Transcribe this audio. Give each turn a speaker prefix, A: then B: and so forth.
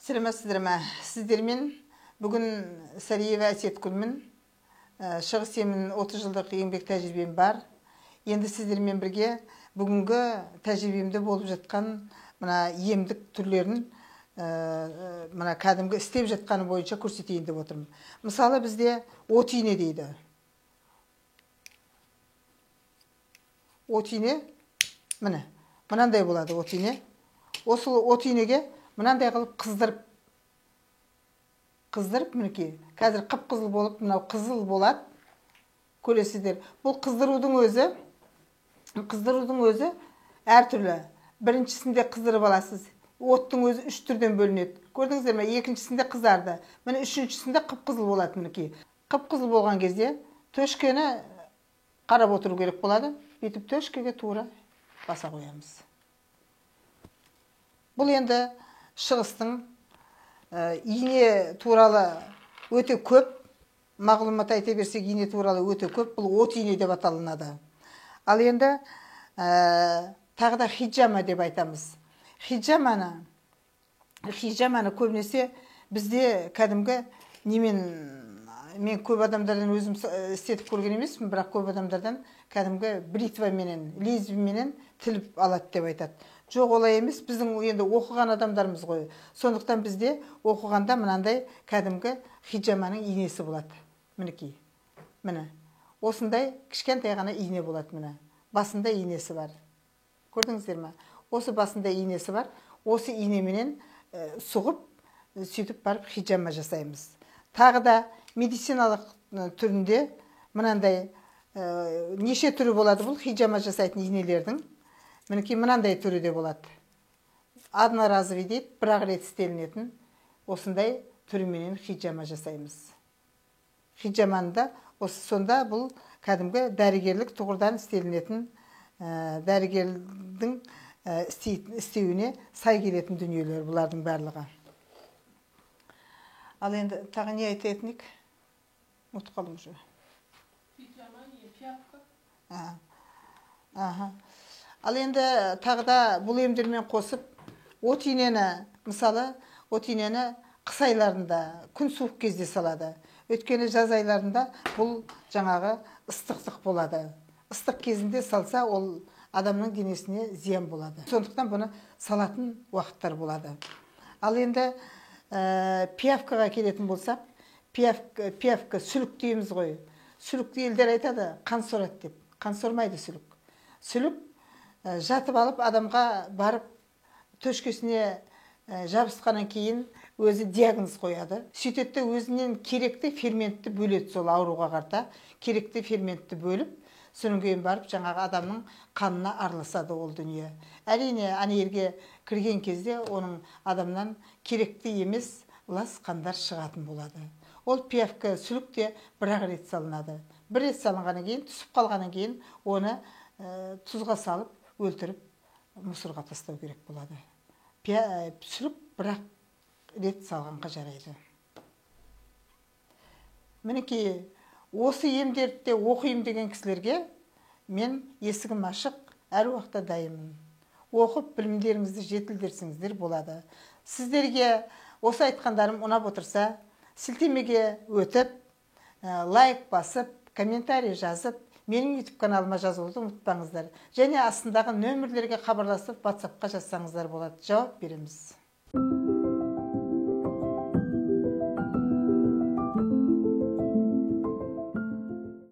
A: Сәлеметсіздер ме? Сіздермен бүгін Сариева Әсеткүлмін. Шығыс емін 30 жылдық еңбек тәжірибем бар. Енді сіздермен бірге бүгінгі тәжірибемде болып жатқан мына емдік түрлерін мына кәдімгі істеп жатқаны бойынша көрсетейін деп отырмын. Мысалы, бізде от ине дейді. От ине міне мынандай болады от ине. Осы от инеге мынандай қылып қыздырып мінекей қазір қып-қызыл болып мынау қызыл болады. Көресіздер. Бұл қыздырудың өзі әртүрлі. Біріншісінде қыздырып аласыз. Оттың өзі үш түрден бөлінеді. Көрдіңіздер ме? Екіншісінде қызарды. Міне үшіншісінде қып-қызыл болады мінекей. Қып-қызыл болған кезде төшкені қарап отыру керек болады. Бүйтіп төшкеге тура баса қоямыз. Бұл енді шығыстың ине туралы өте көп мағлұмат айта берсек, ине туралы өте көп. Бұл от ине деп аталынады. Ал енді тағы да хиджама деп айтамыз. Хиджаманы көбінесе бізде кәдімгі немен, мен көп адамдардан өзім істетіп көрген емеспін, бірақ көп адамдардан кәдімгі бритваменен, лезвиеменен тіліп алады деп айтады. Жоқ, олай емес, біздің енді оқыған адамдармыз ғой. Сондықтан бізде оқығанда мынандай кәдімгі хиджаманың инесі болады. Мінекей. Міне. Осындай кішкентай ғана ине болады міне. Басында инесі бар. Көрдіңіздер ме? Осы басында инесі бар. Осы инеменен сұғып, сөйтіп барып хиджама жасаймыз. Тағы да медициналық түрінде мынандай неше түрі болады бұл хиджама жасайтын инелердің. Мінекей мынандай түрі де болады. Одноразовый дейді, бір-ақ рет істелінетін осындай түріменен хиджама жасаймыз. Хиджаманы да осы сонда бұл кәдімгі дәрігерлік тұғырдан істелінетін, дәрігердің істеуіне сай келетін дүниелер бұлардың барлығы. Ал енді тағы не айтатын едік? Ұмытып қалдым уже.
B: Хиджама не пиявка?
A: Аха. Ал енді тағы да бұл емдермен қосып от инені, мысалы, от инені қыс айларында, күн суық кезде салады. Өйткені жаз айларында бұл жаңағы ыстықтық болады. Ыстық кезінде салса, ол адамның денесіне зиян болады. Сондықтан бұны салатын уақыттар болады. Ал енді пиявкаға келетін болсақ, пиявка сүлік дейміз ғой. Сүлікті елдер айтады, қан сорады деп. Қан сормайды сүлік. Сүлік жатып алып адамға барып төшкесіне жабысқаннан кейін өзі диагноз қояды. Сөйтеді өзінен керекті ферментті бөледі, сол ауруға қарата керекті ферментті бөліп, содан кейін барып жаңағы адамның қанына араласады ол дүние. Әрине, ана жерге кірген кезде оның адамнан керекті емес лас қандар шығатын болады. Ол пиявка сүлік те бір-ақ рет салынады. Бір рет салынғаннан кейін, түсіп қалғаннан кейін оны тұзға салып өлтіріп мусорға тастау керек болады. Сүлік бір-ақ рет салғанға жарайды. Мінекей, осы емдерді де оқиым деген кісілерге мен есігім ашық, әр уақытта дайынмын. Оқып білімдеріңізді жетілдірсеңіздер болады. Сіздерге осы айтқандарым ұнап отырса, сілтемеге өтіп, лайк басып, комментарий жазып, менің YouTube каналыма жазылуды ұмытпаңыздар. Және астындағы нөмірлерге хабарласып, WhatsApp-қа жазсаңыздар болады. Жауап береміз.